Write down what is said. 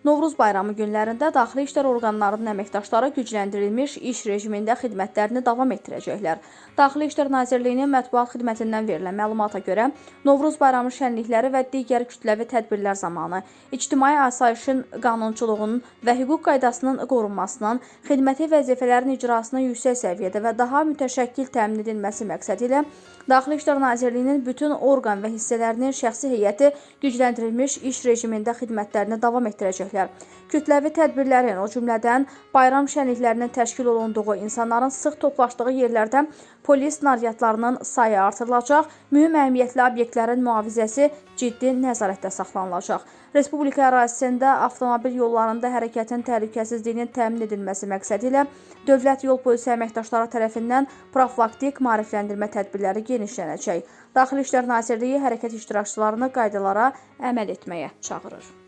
Novruz bayramı günlərində daxili işlər orqanlarının əməkdaşları gücləndirilmiş iş rejimində xidmətlərini davam etdirəcəklər. Daxili İşlər Nazirliyinin mətbuat xidmətindən verilən məlumata görə, Novruz bayramı şənlikləri və digər kütləvi tədbirlər zamanı ictimai asayişin, qanunçuluğunun və hüquq qaydasının qorunmasının, xidməti vəzifələrin icrasının yüksək səviyyədə və daha mütəşəkkil təmin edilməsi məqsədilə Daxili İşlər Nazirliyinin bütün orqan və hissələrinin şəxsi heyəti gücləndirilmiş iş rejimində xidmətlərini davam etdirəcəklər. Kütləvi tədbirlərin, o cümlədən bayram şənliklərinin təşkil olunduğu, insanların sıx toplaşdığı yerlərdə polis naryadlarının sayı artırılacaq, mühüm əhəmiyyətli obyektlərin mühafizəsi ciddi nəzarətdə saxlanılacaq. Respublika ərazisində avtomobil yollarında hərəkətin təhlükəsizliyinin təmin edilməsi məqsədilə Dövlət Yol Polisi əməkdaşları tərəfindən profilaktik maarifləndirmə tədbirləri genişlənəcək. Daxili İşlər Nazirliyi hərəkət iştirakçılarını qaydalara əməl etməyə çağırır.